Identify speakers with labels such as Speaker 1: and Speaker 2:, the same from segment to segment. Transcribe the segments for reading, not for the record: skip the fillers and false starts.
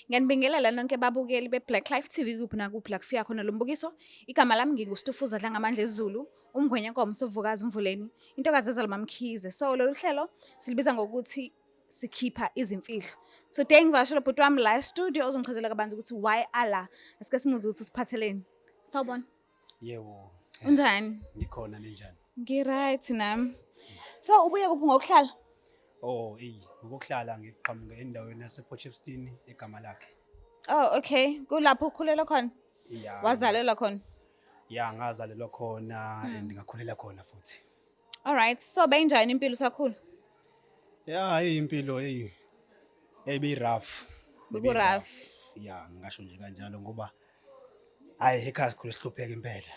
Speaker 1: Ngiyanibingelela nonke babukeli be-Black Life TV kuphi nakuphi la kufika khona lo mbukiso. Igama lami nginguStufuza Dlangamandla Zulu, umngwenya nkomo sovukazi umvuleni, intokazi ezalwa MaMkhize. So lolu hlelo silibiza ngokuthi sikhipha izimfihlo. Today ngivakashela ubhuti wami la e-studio ozongichazela kabanzi ukuthi why ala. Asike simuze ukuthi usiphatheleni. Sawubona.
Speaker 2: Yebo.
Speaker 1: Unjani?
Speaker 2: Ngikhona, ninjani?
Speaker 1: Ngi-right nami. So ubuye kuphi ngokuhlala?
Speaker 2: Oh, ey, ngokuhlala ngiqhamuka endaweni yase Potchefstroom egama lakhe.
Speaker 1: Oh, okay. Kulapho ukhulela khona?
Speaker 2: Yeah.
Speaker 1: Wazalelwa khona?
Speaker 2: Yeah, ngazalelwa khona and ngakhulela khona futhi.
Speaker 1: All right. So benjani impilo usakhula?
Speaker 2: Yeah, hey, impilo, hey. Hey, be rough.
Speaker 1: Beku rough.
Speaker 2: Yeah, ngisho nje kanjalo ngoba hayi, ekhaya sikhule sihlupheka impela.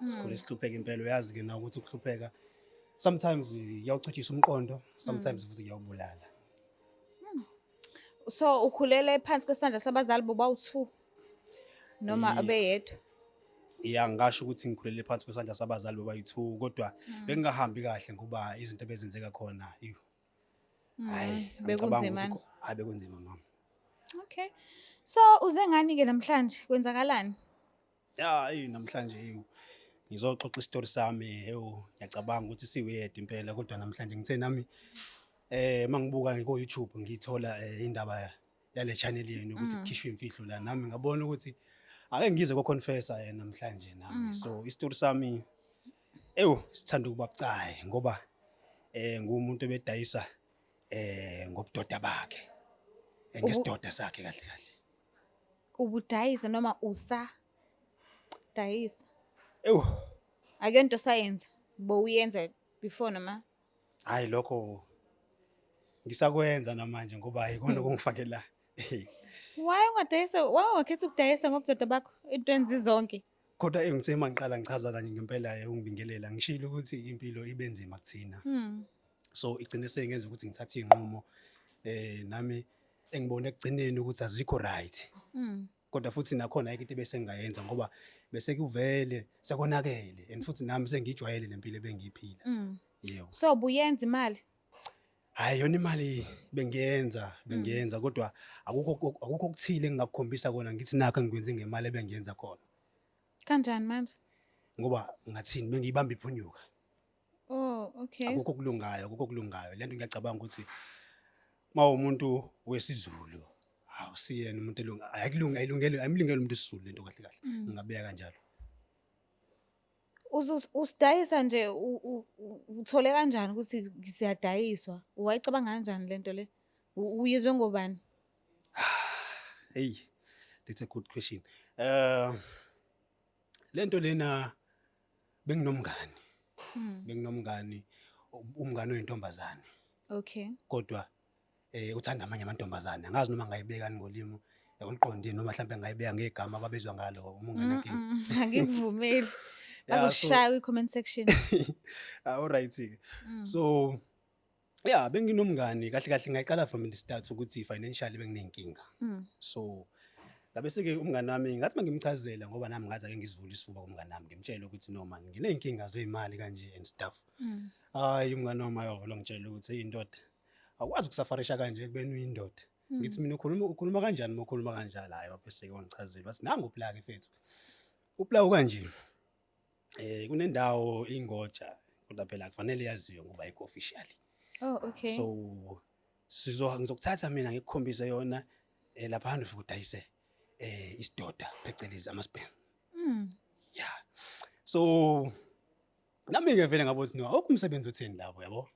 Speaker 2: Sikhule sihlupheka impela, uyazi ke na ukuthi ukuhlupheka sometimes iyawuchithisa umqondo, sometimes futhi iyawubulala.
Speaker 1: So ukhulele phansi kwesandla sabazali bobawu-2 noma abeyedwa?
Speaker 2: Ya, ngisho ukuthi ngikhulele phansi kwesandla sabazali bobayi-two, kodwa bengingahambi kahle ngoba izinto ebezenzeka khona, ew. Hayi, angicabangi
Speaker 1: Bekunzima.
Speaker 2: ukuthi hayi, bekunzima, mama.
Speaker 1: Okay. So uze ngani ke namhlanje? Kwenzakalani?
Speaker 2: Ya, eyi, namhlanje, ewu, ngizoxoxa isitori sami, ewu, ngiyacabanga ukuthi si-weird impela, kodwa namhlanje ngithe nami mangibuka ku YouTube ngithola indaba yale channel yenu ukuthi kukhishwe imfihlo la, nami ngabona ukuthi ake ngize ko confessa namhlanje nami. So isitori sami, ewu, sithanda ukuba bucayi ngoba ngumuntu ebedayisa ngobudoda bakhe. Ngesidoda sakhe kahle kahle.
Speaker 1: Ubudayisa noma usa dayisa?
Speaker 2: Ewu.
Speaker 1: Akuyonto osayenza. Bowuyenza before noma?
Speaker 2: Hayi, lokho ngisakwenza namanje ngoba yikona okungifakela.
Speaker 1: Why ungadayisa? Why ungakhetha ukudayisa ngobudoda bakho entweni zizonke?
Speaker 2: Kodwa engithe uma ngiqala ngichaza kanye ngempela ungibingelela, ngishilo ukuthi impilo ibe nzima kuthina. So igcine sengenza ukuthi ngithathe iy'nqumo nami engibona ekugcineni ukuthi azikho right. Kodwa futhi nakhona ayikho into ebese ngingayenza ngoba bese kuvele sekonakele and futhi nami sengijwayele lempilo ebengiyiphila. Yebo.
Speaker 1: So buyenza imali?
Speaker 2: Hayi, yona imali bengiyenza, kodwa akukho okuthile engingakukhombisa kona ngithi nakho engikwenze ngemali ebengiyenza khona.
Speaker 1: Kanjani manje?
Speaker 2: Ngoba ngathini, bengiyibamba iphunyuka.
Speaker 1: Oh, okay.
Speaker 2: Akukho okulungayo, akukho okulungayo. Lento ngiyacabanga ukuthi mawumuntu wesiZulu awusiyena umuntu elunga, ayikulunga, ayilungele, ayimlungele umuntu wesiZulu lento kahle kahle. Ngingabeka kanjalo.
Speaker 1: Usidayisa nje, uthole kanjani ukuthi siyadayiswa? Wayicabanga kanjani lento le? Uyizwe ngobani?
Speaker 2: Hey, that's a good question. Lento lena benginomngani. Benginomngani, umngani oyintombazane. Kodwa uthanda amanye amantombazane. Angazi noma ngayibeka ngolimi oluqondile noma mhlawumbe ngayibeka ngegama ababizwa ngalo uma ungenankinga.
Speaker 1: Angikuvumeli.
Speaker 2: Yeah, so
Speaker 1: Bazokushaya kwi-comment section.
Speaker 2: Ah, all right ke. So yeah, benginomngani kahle kahle, ngayiqala from the start ukuthi financially benginenkinga. So ngabe seke umngani wami ngathi mangimchazela, ngoba nami ngathi ake ngizivule isifuba kumngani wami, ngimtshele ukuthi no man, ngineyinkinga zeyimali kanje and stuff. Hayi, umngani wami ayovela ngitshela ukuthi, "Hey ndoda, awukwazi ukusufferisha kanje kubeni uyindoda." Ngithi mina, Ukhuluma kanjani uma ukhuluma kanjalo?" Hayi, wabese ke wangichazela, wathi nangu uplug mfethu. Uplug kanje. Kunendawo ingoja, kodwa phela akufanele yaziwe ngoba ayikho officially.
Speaker 1: Oh, okay.
Speaker 2: So sizo ngizokuthatha mina ngikukhombise yona lapha ufike udayise isidoda, phecelezi amasperm. Yeah. So nami ke vele ngabona ukuthi no, awukho umsebenzi otheni lapho, yabo.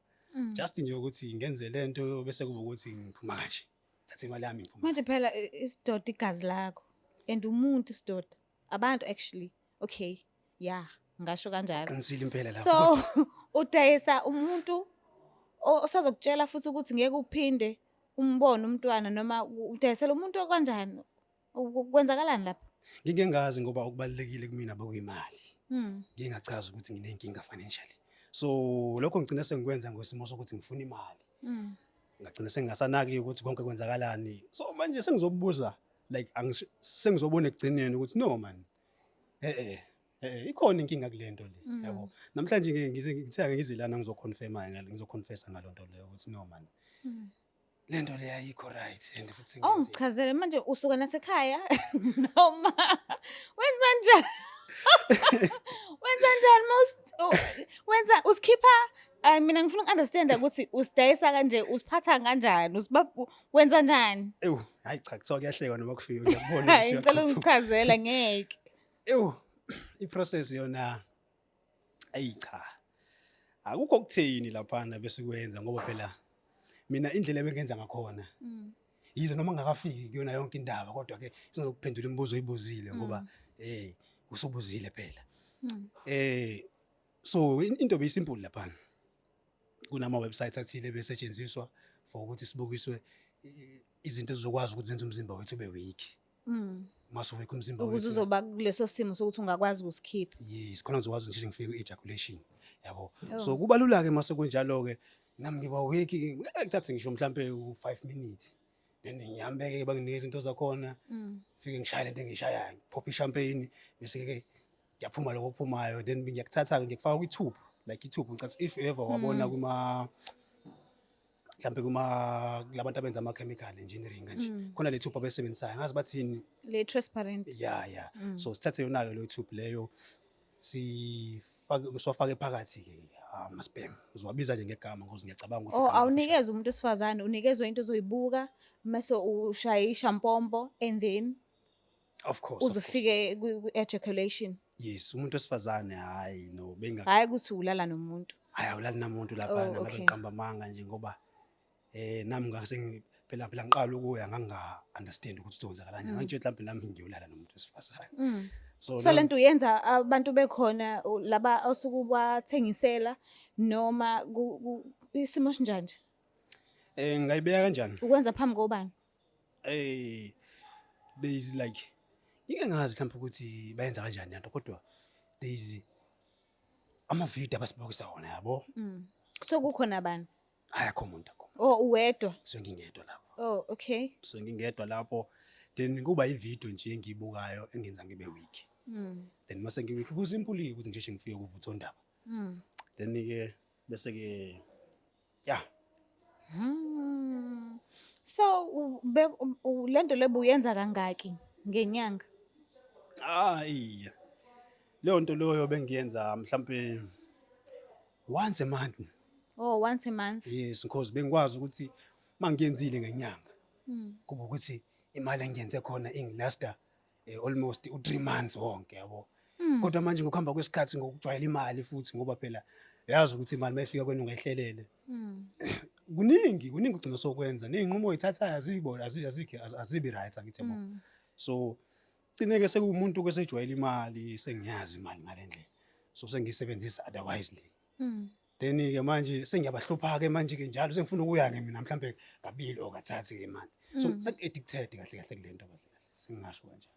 Speaker 2: Just nje ukuthi ngenze lento bese kuba ukuthi ngiphuma kanje. Thatha imali yami, ngiphuma.
Speaker 1: Manje phela isidoda igazi lakho and umuntu isidoda. Abantu actually. Okay. Yeah, ngasho kanjalo.
Speaker 2: Qinisile impela lapho.
Speaker 1: So udayisa umuntu osazokutshela futhi ukuthi ngeke uphinde umbone umntwana, noma udayisela umuntu okanjani? Kwenzakalani lapha?
Speaker 2: Ngike ngazi ngoba okubalulekile kumina bekuyimali. Ngike ngachaza ukuthi nginenkinga financially. So lokho ngigcina sengikwenza ngosimo sokuthi ngifuna imali. Ngagcina sengingasanaki ukuthi konke kwenzakalani. So manje sengizobuza like sengizobona ekugcineni ukuthi no man. Ikhona inkinga kulento le, yabo. Namhlanje ngike ngize ngithe ake ngize lana ngizoconfirma ngale, ngizoconfessa ngalonto leyo ukuthi no man. Lento le ayikho right and futhi
Speaker 1: Oh,
Speaker 2: sengiyenze.
Speaker 1: ngichazele manje, usuka nasekhaya noma wenza njani? Wenza njani wenza usikhipha? Ay, mina ngifuna uku-understanda ukuthi usidayisa kanje, usiphatha kanjani, wenza njani?
Speaker 2: Ewu, hayi cha, kuthiwa kuyahlekwa noma kufika, ngiyakubona.
Speaker 1: Hayi, ngicela ungichazela, ngeke.
Speaker 2: Ewu, i-process yona, ayi cha, akukho okutheni laphana bese kuyenza, ngoba phela mina indlela ebengenza ngakhona, yize noma ngakafiki kuyona yonke indaba, kodwa ke singokuphendula imibuzo oyibuzile, ngoba usubuzile phela. So into beyisimple laphana, kunama websites athile besetshenziswa for ukuthi sibukiswe izinto ezizokwazi ukuthi zenze umzimba wethu ube weak. Mase weak umzimba
Speaker 1: ukuze
Speaker 2: wethu,
Speaker 1: uzoba kuleso simo sokuthi ungakwazi ukusikhipha.
Speaker 2: Yes, khona ngizokwazi ngisho ngifike ku-ejaculation, yabo.
Speaker 1: Oh.
Speaker 2: So kubalula-ke mase kunjalo-ke, nami ngiba weak, kuthathe ngisho mhlampe u-5 minutes, then ngihambe-ke, banginikeza into zakhona, fike ngishaye lento engiyishayayo, ngiphophe i-champagne, bese-ke kuyaphuma lokho okuphumayo. Then ngiyakuthatha-ke, ngiyakufaka kwi-tube, like i-tube ngicathi if ever wabona kuma mhlampe kuma kulabantu abenza ama-chemical engineering kanje, khona le tube abayisebenzisayo, ngazi bathini.
Speaker 1: Le transparent.
Speaker 2: Ya, so sithathe yona-ke leyo tube leyo, sifake, siwafake phakathi-ke ama-sperm, uzowabiza nje ngegama ngoba ngiyacabanga ukuthi
Speaker 1: Oh,
Speaker 2: igama.
Speaker 1: Awunikezwa umuntu wesifazane, unikezwa into ozoyibuka mase ushaya ishampompo and then
Speaker 2: Of course,
Speaker 1: uze
Speaker 2: of course.
Speaker 1: ufike ku-ejaculation.
Speaker 2: Yes, umuntu wesifazane, hayi no, benga
Speaker 1: Hhayi ukuthi ulala nomuntu.
Speaker 2: Hayi, awulali namuntu laphana.
Speaker 1: Oh,
Speaker 2: Ngabe
Speaker 1: okay.
Speaker 2: ngiqamba amanga nje, ngoba nami ngase phela ngiqala ukuya, nganga-understand ukuthi kuzokwenzakalani. Ngangitshela mhlawumbe nami ngiyolala nomuntu wesifazane. So
Speaker 1: So lento uyenza abantu bekhona, laba osuke ubathengisela, noma isimo sinjani nje?
Speaker 2: Ngayibeka kanjani?
Speaker 1: Ukwenza phambi kobani?
Speaker 2: There is like, ngike ngazi mhlawumbe ukuthi bayenza kanjani lento, kodwa there is amavidiyo abasibukisa wona, yabo.
Speaker 1: So kukhona bani?
Speaker 2: Hayi, akho muntu, akho.
Speaker 1: Oh, uwedwa.
Speaker 2: So ngingedwa lapho.
Speaker 1: Oh, okay.
Speaker 2: So ngingedwa lapho, then kuba ividiyo nje engiyibukayo engenza ngibe weak. Then mase ngi-weak, kusimple ukuthi ngisheshe ngifike kuvuthondaba. Then-ke bese-ke ya.
Speaker 1: So lento le buyenza kangaki ngenyanga?
Speaker 2: Ah, iya, leyo nto loyo bengiyenza mhlampe once a month.
Speaker 1: Oh, once a month.
Speaker 2: Yes, because bengikwazi ukuthi mangiyenzile ngenyanga, kuba ukuthi imali engiyenze khona ingilasta almost u3 months wonke, yabo. Kodwa manje ngokuhamba kwesikhathi, ngokujwayela imali futhi, ngoba phela yazi ukuthi imali mayifika kwena ungayihlelele, kuningi kuningi ugcina sokwenza ney'nqumo oyithathayo azibona, azibi right, angithi, yabo. So gcine-ke sekuwumuntu kesejwayele imali, sengiyazi imali ngale ndlela, so sengiyisebenzisa otherwisely. Then-ke manje sengiyabahlupha-ke manje-ke njalo sengifuna ukuya-ke mina mhlampe kabili or kathathu-ke manje, so seku-addicted kahle kahle kule nto, kahle kahle sengingasho kanjalo.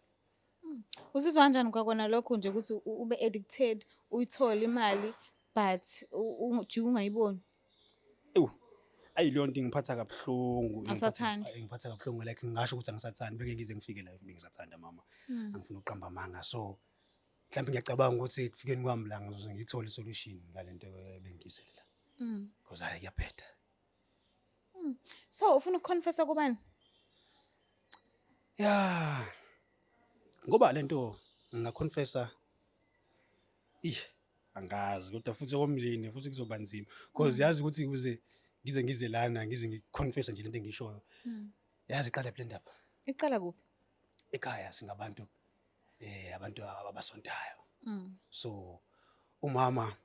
Speaker 1: Uzizwa kanjani kwakona lokho nje ukuthi ube addicted, uyithole imali but ujike ungayiboni?
Speaker 2: Ewu, ayi, leyo nto ingiphatha kabuhlungu.
Speaker 1: Awusathandi?
Speaker 2: Ayi, ingiphatha kabuhlungu, like ngingasho ukuthi angisathandi. Beke ngize ngifike la bengisathanda, mama. Angifuni ukuqamba amanga, so mhlawumbe ngiyacabanga ukuthi ekufikeni kwami la ngizoze ngiyithole isolution ngale nto ebengiyizele la, because hayi, kuyabheda.
Speaker 1: So ufuna ukuconfessa kubani?
Speaker 2: Ya, ngoba lento ngingaconfessa, ih, angazi, kodwa futhi okomndeni futhi kuzoba nzima, because yazi ukuthi ukuze ngize lana, ngize ngiconfessa nje lento engishoyo, yazi iqala le ndaba.
Speaker 1: Iqala kuphi?
Speaker 2: Ekhaya singabantu abantu abasontayo. So umama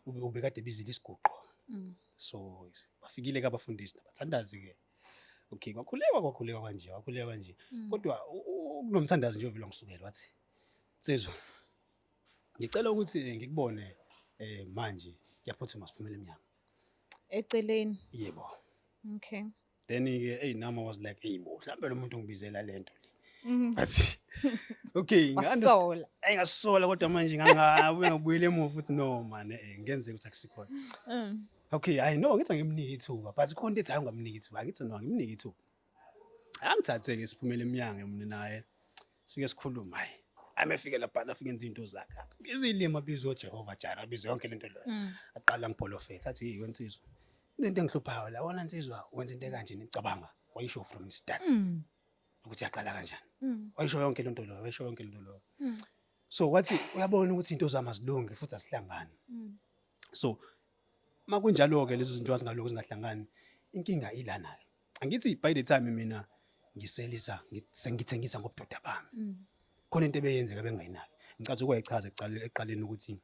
Speaker 2: ubekade ebizile isiguqo. So bafikile ke abafundisi nabathandazi ke, okay, kwakhulekwa, kwakhulekwa kanje, kwakhulekwa kanje. Kodwa kunomthandazi nje ovela ngisukela, wathi, "Nsizwa, ngicela ukuthi ngikubone manje, kuyaphuthuma, siphumele eminyango."
Speaker 1: Eceleni.
Speaker 2: Yebo.
Speaker 1: Okay.
Speaker 2: Then ke, hey, nami I was like, "Hey bo, mhlawumbe lo muntu ungibizela lento le." But okay,
Speaker 1: Wasola.
Speaker 2: Ngasola, kodwa manje ngangabuye ngabuyela emuva ukuthi no man, ngenzeka ukuthi akusikhona. Okay, I know ngithi angimniki ithuba, but khona into ethi hayi, ungamniki ithuba. Angithi no, angimniki ithuba. Angithathe ke, siphumele eminyango mina naye. Sifike sikhuluma, hayi. Amefike lapha, afike enza into zakhe. Izilimi abizo Jehova Jireh, abizo yonke lento leyo. Aqala ngipholofetha, athi, "Hey wensizwa. Into engihluphayo la, wona nsizwa wenza into ekanje, nicabanga wayisho from the start ukuthi yaqala kanjani. Wayisho yonke lento leyo, wayisho yonke lento leyo. So wathi uyabona ukuthi into zami azilungi futhi azihlangani. So makunjalo-ke lezo zinto azingalungi zingahlangani, inkinga ilana-ke. Angithi by the time mina ngiselisa sengithengisa ngobudoda bami, khona into ebeyenzeka bengayinaki. Ngicathi ukwayichaza ekuqaleni ukuthi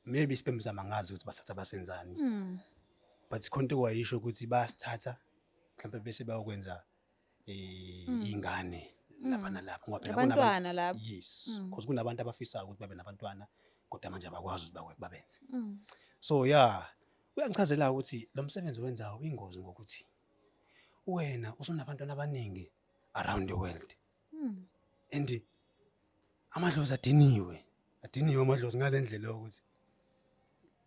Speaker 2: maybe isibhemu sami angazi ukuthi basatha basenzani, but khona into kwayisho ukuthi bayasithatha mhlawumbe bese bayokwenza ingane lapha nalapha, ngoba phela
Speaker 1: Abantwana lapho.
Speaker 2: Yes, because kunabantu abafisayo ukuthi babe nabantwana kodwa manje abakwazi ukuthi babenze. So yeah, uyangichazela ukuthi lo msebenzi owenzayo ingozi ngokuthi wena usunabantwana abaningi around the world and amadlozi adiniwe, adiniwe amadlozi ngale ndlela yokuthi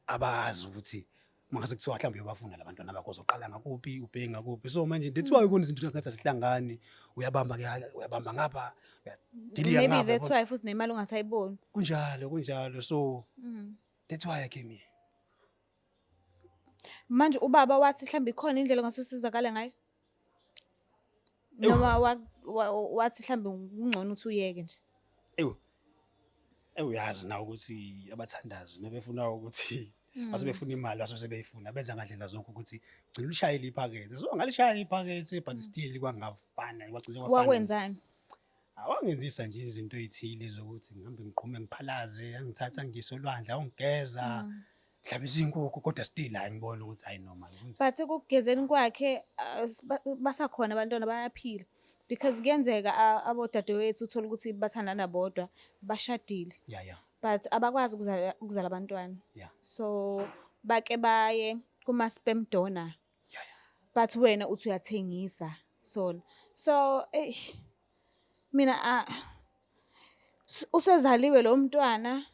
Speaker 2: abazi ukuthi mangase kuthiwa mhlawumbe uyobafuna labantwana bakho, uzoqala ngakuphi, ubheke ngakuphi. So manje that's why ubona izinto ngathi azihlangani, uyabamba uyabamba ngapha, uyadiliya
Speaker 1: Maybe
Speaker 2: ngapha,
Speaker 1: that's
Speaker 2: yabona.
Speaker 1: why futhi nemali ungasayiboni.
Speaker 2: Kunjalo, kunjalo. So that's why I came here.
Speaker 1: Manje ubaba wathi mhlawumbe ikhona indlela ongasusizakala ngayo, noma wathi mhlawumbe kungcono ukuthi uyeke nje?
Speaker 2: Ewu, uyazi na ukuthi abathandazi mebefuna ukuthi base befuna imali, base sebeyifuna, benza ngandlela zonke ukuthi gcina ulishayile iphakethe. So ngalishaya iphakethe, but still kwangafana, kwagcina kwafana.
Speaker 1: Wakwenzani?
Speaker 2: Awangenzisa nje izinto ey'thile zokuthi ngihambe ngiqhume, ngiphalaze, angithatha ngise olwandle, awungigeza, hlabisa inkukhu, kodwa still hayi, ngibona ukuthi hayi noma kunzima.
Speaker 1: But ekugezeni kwakhe basakhona abantwana, bayaphila? Because kuyenzeka abodadewethu uthole ukuthi bathandana bodwa, bashadile, but abakwazi ukuzala abantwana, so bake baye kuma-sperm donor. But wena uthi uyathengisa sona, so eish, mina usezaliwe lo mntwana,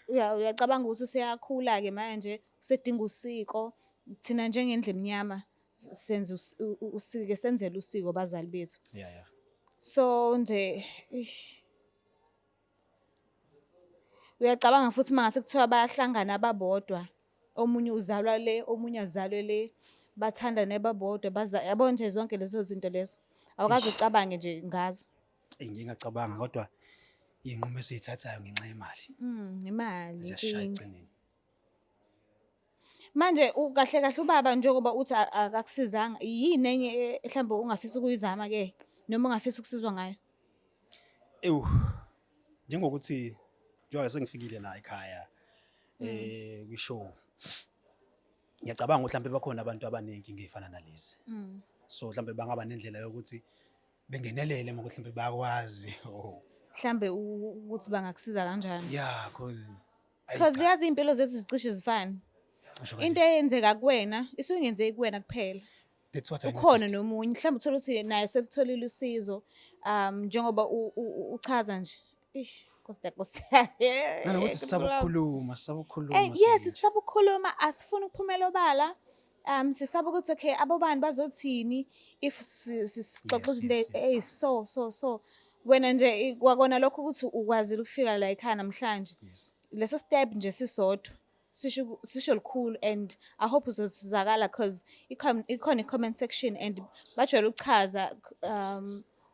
Speaker 1: uyacabanga ukuthi useyakhula-ke manje, usedinga usiko. Thina njengendlu emnyama senza usike, senzele usiko abazali bethu. So nje eish, uyacabanga futhi mangase kuthiwa bayahlangana ababodwa, omunye uzalwa le, omunye azalwe le, bathandane babodwa, baza yabo nje zonke lezo zinto lezo, awukaze ucabange nje ngazo?
Speaker 2: Eyi, ngingacabanga, kodwa iy'nqumo esiy'thathayo ngenxa yemali
Speaker 1: Imali
Speaker 2: ziyashaya
Speaker 1: inkinga.
Speaker 2: ekugcineni.
Speaker 1: Manje kahle kahle ubaba njengoba uthi akakusizanga, yini enye mhlawumbe ungafisa ukuyizama ke noma ungafisa ukusizwa ngayo?
Speaker 2: Ewu, njengokuthi njengoba sengifikile la ekhaya kwi-show, ngiyacabanga ukuthi mhlawumbe bakhona abantu abaney'nkinga ey'fana nalezi, so mhlawumbe bangaba nendlela yokuthi bengenelele uma kuthi mhlawumbe bayakwazi or
Speaker 1: Mhlambe ukuthi bangakusiza kanjani?
Speaker 2: Yeah, 'cause ayi
Speaker 1: Because
Speaker 2: cha.
Speaker 1: yazi iy'mpilo zethu zicishe zifane.
Speaker 2: Ngisho kanje.
Speaker 1: Into eyenzeka kuwena isuke ingenzeki kuwena kuphela.
Speaker 2: That's what I
Speaker 1: Ukhona
Speaker 2: noticed.
Speaker 1: nomunye mhlawumbe uthole ukuthi naye sekutholile usizo, njengoba uchaza nje. Ish, Nkosi Nkosi.
Speaker 2: Nanokuthi sisaba ukukhuluma, sisaba ukukhuluma.
Speaker 1: Yes,
Speaker 2: Sinje.
Speaker 1: Sisaba ukukhuluma, asifuni ukuphumela obala. Sisaba ukuthi okay, abobani bazothini if sixoxa izinto eyiso so so. Wena nje kwakona lokho ukuthi ukwazile ukufika la ekhaya namhlanje. Leso step nje sisodwa sisho likhulu and I hope uzosizakala because ikhona i-comment section and bajwayele ukuchaza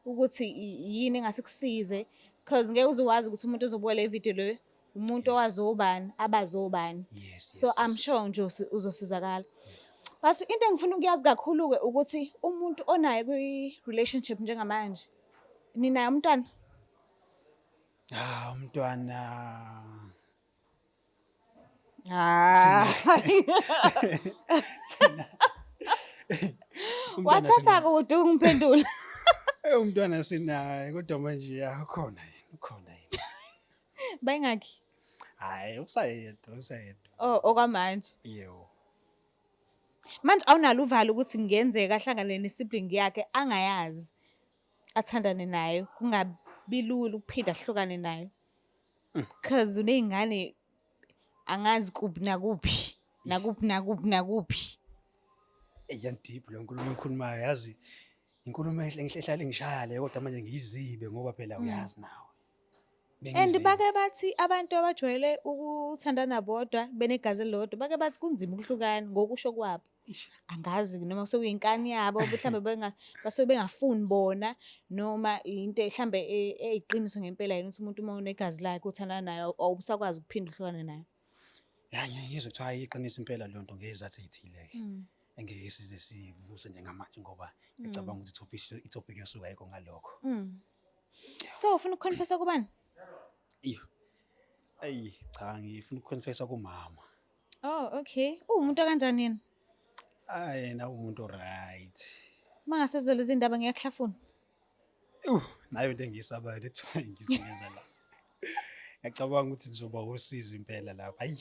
Speaker 1: ukuthi yini engase kusize, because ngeke uze wazi ukuthi umuntu ozobuka le video le umuntu owazobani, abazobani. So I'm sure nje uzosizakala. But into engifuna ukuyazi kakhulu-ke ukuthi umuntu onayo kwi-relationship njengamanje, ninaye umntwana?
Speaker 2: Ah, umntwana.
Speaker 1: Ah.
Speaker 2: Umntwana
Speaker 1: Wathatha
Speaker 2: sinaye.
Speaker 1: kude ukungiphendula.
Speaker 2: Umntwana sinaye, kodwa manje ya, ukhona yena, ukhona yena.
Speaker 1: Bayingakhi?
Speaker 2: Hayi, usayedwa, usayedwa.
Speaker 1: Oh, okwamanje.
Speaker 2: Yebo.
Speaker 1: Manje awunalo uvalo ukuthi kungenzeka ahlangane ne-sibling yakhe angayazi, athandane nayo, kungabi lula ukuphinda ahlukane nayo? Cause uney'ngane angazi kuphi nakuphi, nakuphi nakuphi nakuphi.
Speaker 2: Eyi, yan-deep le nkulumo engikhulumayo, yazi. Inkulumo enhle ehlale ngishaya le, kodwa manje ngiyizibe ngoba phela uyazi nawe.
Speaker 1: And
Speaker 2: Bengizile.
Speaker 1: bake bathi abantu abajwayele ukuthandana bodwa benegazi elilodwa bake bathi kunzima ukuhlukana ngokusho kwabo. Angazi noma sekuyinkani yabo mhlambe basuke bengafuni bona noma into mhlambe eyiqiniso ngempela yini ukuthi umuntu uma unegazi lakhe uthandana naye awusakwazi ukuphinda uhlukane naye.
Speaker 2: Ya, ngiyezwa kuthiwa iqiniso impela leyo nto ngezizathu ey'thile-ke engeke size sivuse njengamanje ngoba ngicabanga ukuthi i-topic yosuku ayikho ngalokho.
Speaker 1: So ufuna ukuconfessa kubani?
Speaker 2: Iyo. Ayi cha, ngifuna ukuconfessa kumama.
Speaker 1: Oh, okay. Uwumuntu kanjani yena?
Speaker 2: Ah, yena umuntu right.
Speaker 1: Mangasezwa lezi ndaba ngiyakuhlafuna.
Speaker 2: Nayo into engiyisabayo lethi ngizingeza la. Ngiyacabanga ukuthi ngizoba usizo impela lapha. Ayi,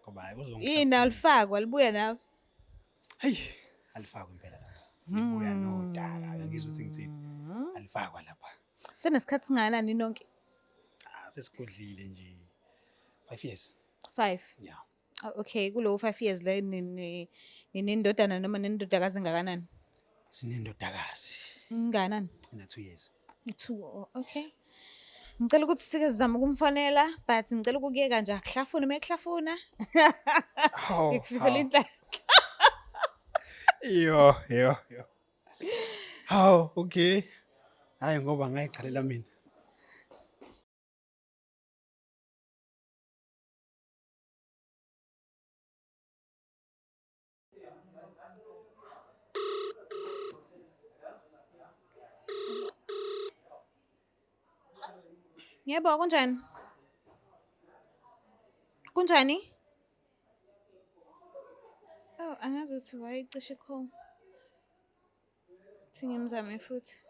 Speaker 2: ngoba hayi uzongihlafuna.
Speaker 1: Yini alifakwa libuya nawe.
Speaker 2: Hayi, alifakwa impela lapha. Libuya nodaka, ngizwe ukuthi ngithini. Alifakwa lapha.
Speaker 1: Senesikhathi singakanani nonke?
Speaker 2: Ah, sesigodlile nje. 5 years.
Speaker 1: 5.
Speaker 2: Yeah.
Speaker 1: Oh, okay, kulowo 5 years le ninendodana noma nendodakazi engakanani?
Speaker 2: Sinendodakazi.
Speaker 1: Ingakanani?
Speaker 2: Ina 2 years.
Speaker 1: 2. Oh, okay. Ngicela ukuthi sike sizame ukumfonela but ngicela ukukuyeka nje akuhlafuna uma ekuhlafuna.
Speaker 2: Oh.
Speaker 1: Ngikufisela inhlanhla.
Speaker 2: Yo, yo, yo. Hawu, okay. Hayi ngoba ngayiqhalela mina.
Speaker 1: Yebo, kunjani? Kunjani? Oh, angazi ukuthi wayecishe call. Thi ngimzame futhi.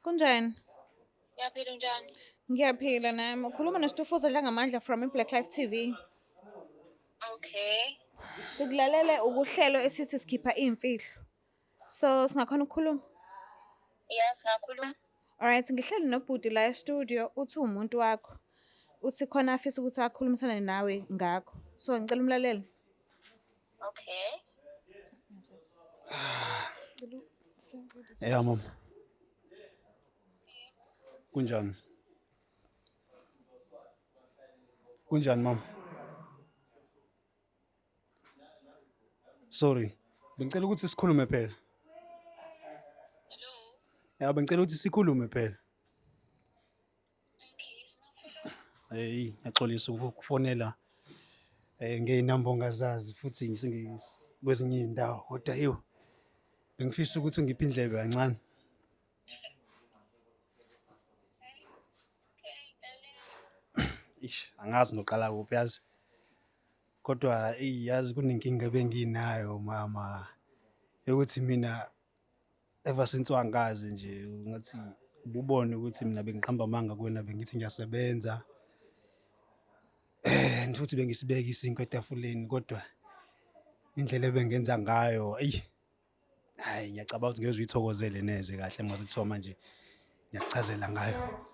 Speaker 1: Kunjani?
Speaker 3: Ngiyaphila, unjani?
Speaker 1: Ngiyaphila nami. Ukhuluma noStufuza Dlangamandla from iBlack Life TV.
Speaker 3: Okay.
Speaker 1: Sikulalele ukuhlelo esithi sikhipha iy'mfihlo. So singakhona ukukhuluma?
Speaker 3: Yeah, singakhuluma.
Speaker 1: Alright, ngihleli nobhuti la e-studio uthi uwumuntu wakho. Uthi khona afisa ukuthi akhulumisane nawe ngakho. So ngicela umlalele.
Speaker 3: Okay.
Speaker 2: Yeah, mama. Kunjani? Kunjani mama? Sorry. Bengicela ukuthi sikhulume phela.
Speaker 3: Hello.
Speaker 2: Ya, bengicela ukuthi sikhulume phela.
Speaker 3: Okay, singakhuluma.
Speaker 2: Hey, ngiyaxolisa ukukufonela ngey'namba ongazazi futhi kwezinye iy'ndawo kodwa ewu bengifisa ukuthi ungiphe indlebe kancane.
Speaker 3: Okay, lalela.
Speaker 2: Ish, angazi noqala kuphi yazi. Kodwa eyi yazi kunenkinga ebenginayo mama yokuthi mina ever since wangazi nje ngathi ububone ukuthi mina bengiqamba amanga kuwena, bengithi ngiyasebenza. And futhi bengisibeka isinkwa etafuleni kodwa indlela ebengenza ngayo eyi hayi ngiyacabanga ukuthi ngeke uyithokozele neze kahle mase kuthiwa manje ngiyakuchazela ngayo.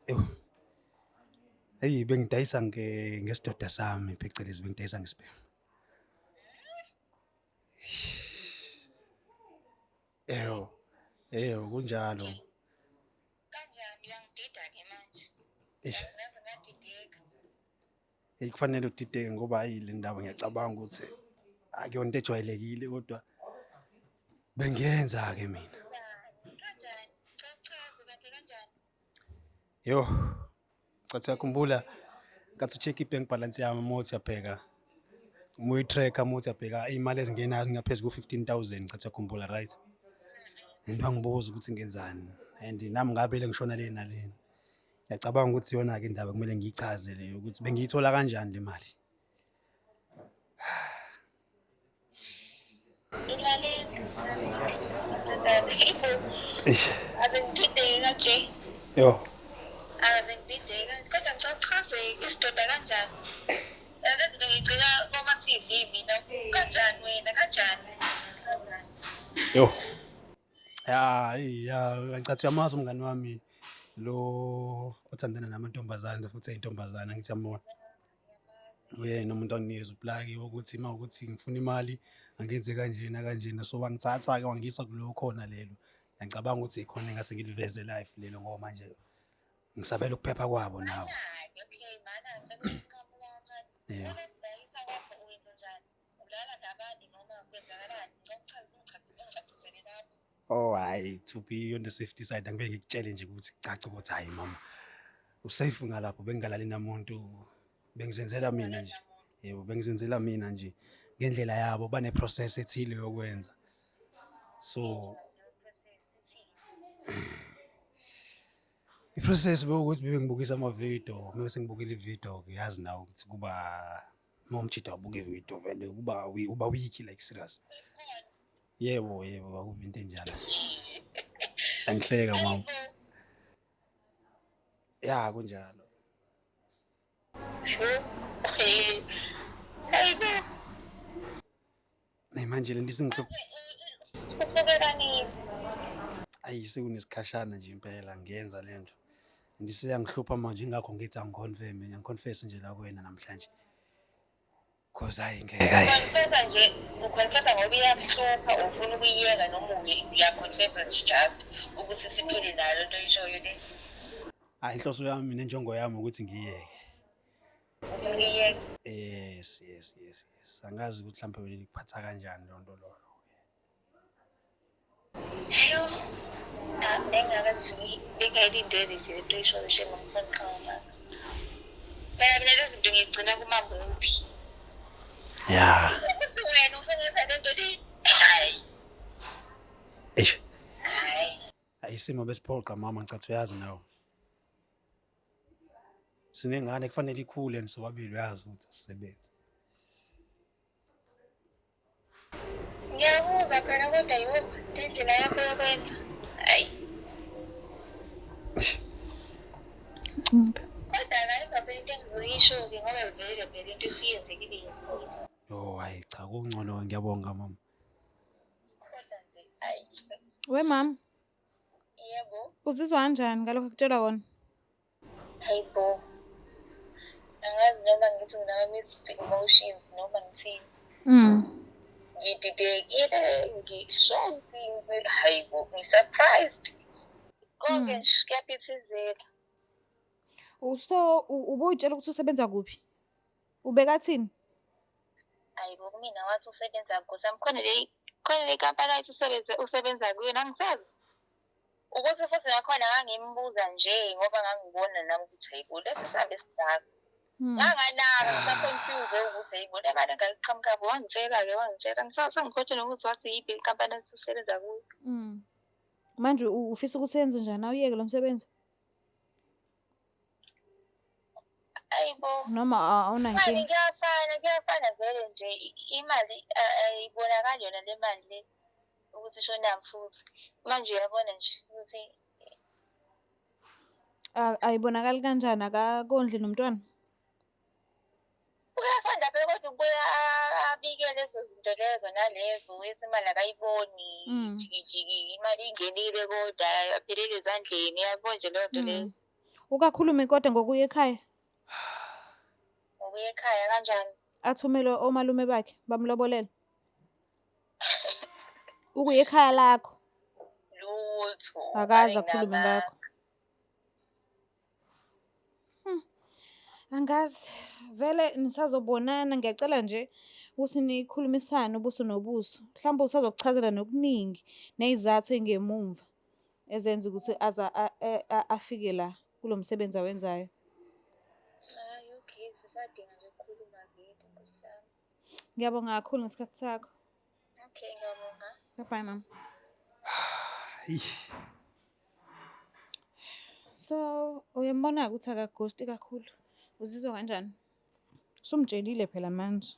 Speaker 2: Ewu. Eyi bengidayisa ngesidoda sami, phecelezi bengidayisa ngesibhemu. Ewu, ewu kunjalo.
Speaker 3: Kanjani uyangidida-ke manje?
Speaker 2: Eish.
Speaker 3: Ngaze ngadideka.
Speaker 2: Hey, kufanele udideke ngoba hayi le ndaba ngiyacabanga ukuthi akuyona into ejwayelekile kodwa bengiyenza-ke mina.
Speaker 3: Kanjani? Cha chaze kahle kanjani?
Speaker 2: Yo, cathi uyakhumbula ngathi u-check i-bank balance yami uma uthi uyabheka, uma uyi-tracker uma uthi uyabheka iy'mali ezingenayo zingaphezu ku-15,000, cathi uyakhumbula, right? And wangibuza ukuthi ngenzani and nami ngabele ngishona le nale. Ngiyacabanga ukuthi iyona-ke indaba kumele ngiyichaze leyo ukuthi bengiyithola kanjani le mali.
Speaker 3: Ngilalela.
Speaker 2: Eish.
Speaker 3: Ave ngidideke kanje.
Speaker 2: Yo.
Speaker 3: Ave ngidideke kanje. Kodwa ngicela uchaze isidoda kanjani? Lezi zinto ngigcina koma-TV mina. Kanjani wena? Kanjani? Kanjani?
Speaker 2: Yo. Ya, eyi ya, ngicathi uyamazi umngani wami lo othandana namantombazane futhi eyintombazane, angithi uyambona. Uyena umuntu wanginikeza uplaki wokuthi uma ukuthi ngifuna imali angenze kanjena kanjena. So wangithatha-ke wangiyisa kulo khona lelo. Ngiyacabanga ukuthi ikhona engase ngiliveze live lelo ngoba manje ngisabela ukuphepha kwabo nabo.
Speaker 3: Mana-ke, okay, mana ngicela ukunqamula kancane.
Speaker 2: Yeah.
Speaker 3: Ukudayisa kwakho uwenza njani? Ulala nabantu noma kwenzakalani? Ngicela ungicacisele lapho.
Speaker 2: Oh hayi, to be on the safety side angeke ngikutshele nje ukuthi kucace ukuthi hayi mama usafe ngalapho, bengingalali namuntu, bengizenzela mina nje. Yebo, bengizenzela mina nje ngendlela yabo, bane process ethile yokwenza. So i-process bewukuthi bebe ngibukisa ama-video, mese ngibukela i-video, yazi nawe ukuthi kuba uma umjida wabuka i-video vele kuba uba weak, like serious. Yebo, yebo, akubi into enjalo. Angihleka mama. Ya, kunjalo.
Speaker 3: Sure. Hey, bo.
Speaker 2: Nayi manje lento isingihlupha.
Speaker 3: Kusukela nini?
Speaker 2: Ayi, sekunesikhashana nje impela ngiyenza lento. And iseyangihlupha manje, ingakho ngithi angiconfirm, ngiyaconfess nje la kuwena namhlanje. Cause hayi ngeke, hayi.
Speaker 3: Uconfessa nje, uconfessa ngoba iyakuhlupha, ufuna ukuyiyeka noma uyaconfessa nje just ukuthi siphile nayo lento oyishoyo le?
Speaker 2: Hayi, inhloso yami nenjongo yami ukuthi ngiyeke.
Speaker 3: Ufuna ukuyiyeka?
Speaker 2: Yes. Angazi ukuthi mhlawumbe wena ikuphatha kanjani leyo nto loyo.
Speaker 3: Yo, ah, bengingakazi, bengingayilindele nje lento oyishoyo, shame, ngifuna ukuqhamuka. Phela mina lezi zinto ngiyigcina kuma-movie. Ukuthi wena usengenza lento le, hayi.
Speaker 2: Eish.
Speaker 3: Hayi.
Speaker 2: Hayi, isimo besiphoqa mama, ngicathi uyazi nawe. Sinengane kufanele ikhule and sobabili uyazi ukuthi asisebenzi.
Speaker 3: Ngiyakuzwa phela, kodwa yo, indlela yakho yokwenza. Hayi.
Speaker 2: Eish.
Speaker 3: Kodwa ayikho phela into engizoyisho-ke ngoba vele vele into esiyenzekile yenzekile.
Speaker 2: Yo, hayi cha, kungcono, ngiyabonga mama.
Speaker 3: Kodwa nje, hayi.
Speaker 1: We mama,
Speaker 3: Yebo.
Speaker 1: uzizwa kanjani ngalokho akutshelwa kona?
Speaker 3: Hayi bo. Angazi noma ngithi nginama-mixed emotions noma ngithini. Ngididekile, ngi-shocked, hayi bo, ngi-surprised. Konke nje kuyaphithizela.
Speaker 1: So ubuyitshela ukuthi usebenza kuphi? Ubekathini?
Speaker 3: Hayi bo, kumina wathi usebenza Nkosi khona le nkampani ayithi usebenza kuyona, angisazi. Ukuthi futhi nakhona ngangimbuza nje ngoba ngangibona nami ukuthi hayi bo, lesi sihambe esingaka. Nganganaka, ngisa-confuse ukuthi hayi bo, le mali engayiqhamuka, wangitshela-ke, wangitshela. Ngisengikhohlwe nokuthi wathi yiphi inkampani athi usebenza kuyo.
Speaker 1: Manje ufisa ukuthi yenze njani? Awuyeke lo msebenzi?
Speaker 3: Hayi bo.
Speaker 1: Noma awunankinga?
Speaker 3: Mali kuyafana, kuyafana vele nje, imali ayibonakali yona le mali le ukuthi ishonaphi futhi. Manje uyabona nje ukuthi
Speaker 1: Ayibonakali kanjani, akakondli nomntwana?
Speaker 3: Uyafana phela, kodwa ubuye abike lezo zinto lezo nalezo, ethi imali akayiboni, jiki jiki, imali ingenile kodwa aphelele ezandleni, yabo nje leyo nto leyo.
Speaker 1: Ukakhulume kodwa ngokuya ekhaya?
Speaker 3: Ngokuya ekhaya kanjani?
Speaker 1: Athumele omalume bakhe bamlobolele. Ukuya ekhaya lakho.
Speaker 3: Lutho.
Speaker 1: Akaze akhulume ngakho. Angazi vele nisazobonana, ngiyacela nje ukuthi nikhulumisane ubuso nobuso. Mhlawumbe usazokuchazela nokuningi ney'zathu ey'ngemumva ezenza ukuthi aze afike la kulo msebenzi awenzayo.
Speaker 3: Hayi, okay, sisadinga nje ukukhuluma vele, Nkosi yami.
Speaker 1: Ngiyabonga kakhulu ngesikhathi sakho.
Speaker 3: Okay, ngiyabonga.
Speaker 1: Bye bye, mama.
Speaker 2: Eish.
Speaker 1: So uyambona ukuthi akaghosti kakhulu. Uzizwa kanjani? Usumtshelile phela manje.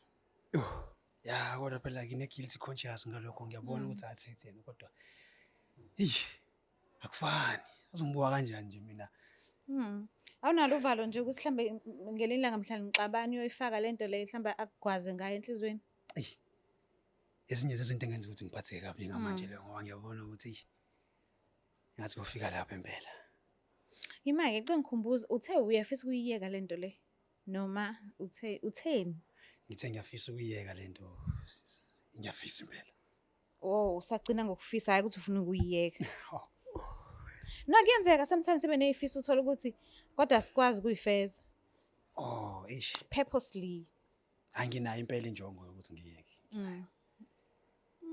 Speaker 2: Ya, kodwa phela ngine-guilty conscious ngalokho, ngiyabona ukuthi athethe yena, kodwa eish, akufani. Uzongibuka kanjani nje mina?
Speaker 1: Awunalo uvalo nje ukuthi mhlambe ngelinye ilanga mhla nixabana uyoyifaka lento le, mhlambe akugwaze ngayo enhliziyweni?
Speaker 2: Eyi. Ezinye zezinto engenza ukuthi ngiphatheke kabi ngamanje leyo, ngoba ngiyabona ukuthi eyi. Ngathi kufika lapho impela.
Speaker 1: Ima-ke ce ngikhumbuza, uthe uyafisa ukuyiyeka le nto le noma uthe utheni?
Speaker 2: Ngithe ngiyafisa ukuyiyeka le nto, ngiyafisa impela.
Speaker 1: Oh, usagcina ngokufisa, hhayi ukuthi ufuna ukuyiyeka. No, kuyenzeka sometimes sibe ney'fiso uthole ukuthi kodwa asikwazi ukuyifeza.
Speaker 2: Oh, eish.
Speaker 1: Purposely.
Speaker 2: Anginayo impela injongo yokuthi ngiyeke.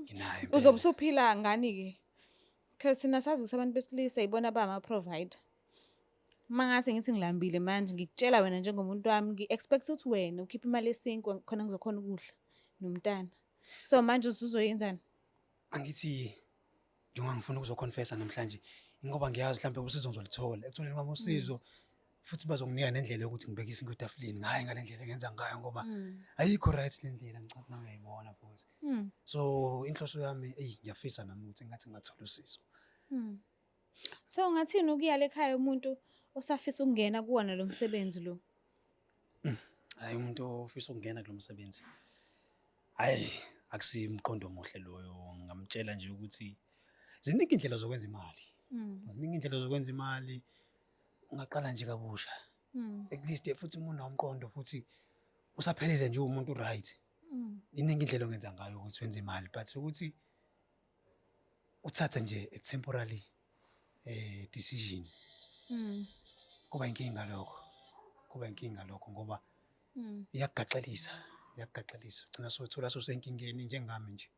Speaker 2: Nginayo impela.
Speaker 1: Uzobe usuphila ngani-ke? Because thina sazi ukuthi abantu besilisa yibona abama-provider. Uma ngase ngithi ngilambile manje ngikutshela wena njengomuntu wami ngi-expect ukuthi wena ukhiphe imali yesinkwa khona ngizokhona ukudla nomntana. So manje usuzoyenzani?
Speaker 2: Angithi njengoba ngifuna ukuzoconfessa namhlanje, ingoba ngiyazi mhlawumbe usizo ngizolithola. Ekutholeni kwami usizo futhi bazonginika nendlela yokuthi ngibeke isinkwa etafuleni ngayo ngale ndlela engenza ngayo, ngoba ayikho right le ndlela, ngicabanga nawe uyayibona futhi. So inhloso yami, eyi, ngiyafisa nami ukuthi ngathi ngingathola usizo.
Speaker 1: So ungathini ukuyala ekhaya umuntu osafisa ukungena kuwona lo msebenzi lo?
Speaker 2: Hayi, umuntu ofisa ukungena kulo msebenzi, hhayi, akusiyo umqondo omuhle loyo. Ngingamtshela nje ukuthi ziningi iy'ndlela zokwenza imali. Ziningi iy'ndlela zokwenza imali. Ungaqala nje kabusha. At least futhi uma unawo umqondo futhi usaphelele nje uwumuntu right. Iningi indlela ongenza ngayo ukuthi wenze imali, but ukuthi uthathe nje a temporary decision, kuba inkinga lokho. Kuba inkinga lokho ngoba iyakugaxelisa, iyakugaxelisa. Ugcina sowuthola sewusenkingeni njengami nje.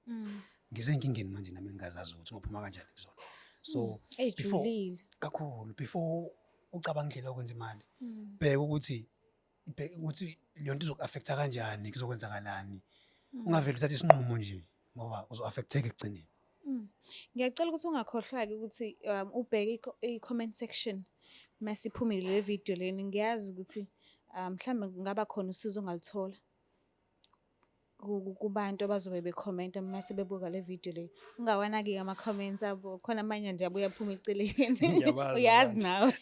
Speaker 2: Ngisenkingeni manje nami engingazazi ukuthi ngophuma kanjani kuzona. So before
Speaker 1: Ejulile.
Speaker 2: kakhulu, before ucabanga indlela yokwenza imali, bheka ukuthi leyo nto izoku-affect-a kanjani, kuzokwenzakalani. Ungavele uthathe isinqumo nje ngoba uzo-affect-eka ekugcineni.
Speaker 1: Ngiyacela ukuthi ungakhohlwa-ke ukuthi ubheke i-comment section masiphumile le video leni. Ngiyazi ukuthi mhlawumbe kungaba khona usizo ongaluthola kubantu abazobe bekhomenta mase bebuka le video le. Ungawanaki-ke ama-comments abo, khona amanye nje abuye aphume eceleni.
Speaker 2: Ngiyabazi
Speaker 1: Uyazi
Speaker 2: abantu.
Speaker 1: nawe.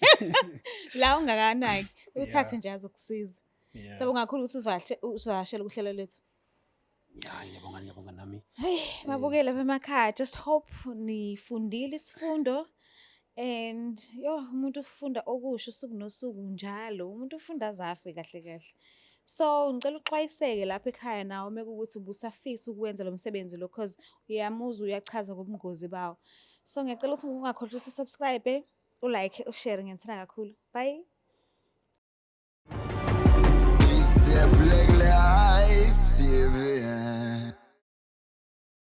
Speaker 1: La ungakanaki, uthathe nje azokusiza. Siyabonga kakhulu ukuthi usivakashele kuhlelo lethu.
Speaker 2: Ya, ngiyabonga, ngiyabonga nami.
Speaker 1: Hey, babukeli bemakhaya, just hope nifundile isifundo and yo, umuntu ufunda okusha usuku nosuku njalo, umuntu ufunda azafe kahle kahle. So ngicela uxwayiseke lapha ekhaya nawe uma kuwukuthi ubusafisa ukwenza lo msebenzi lo, cause uyamuzwa uyachaza ngobungozi bawo. So ngiyacela ukuthi ungakhohlwa ukuthi usubscribe, ulike, ushare, ngiyathanda kakhulu. Bye.
Speaker 4: It's the Black Life TV.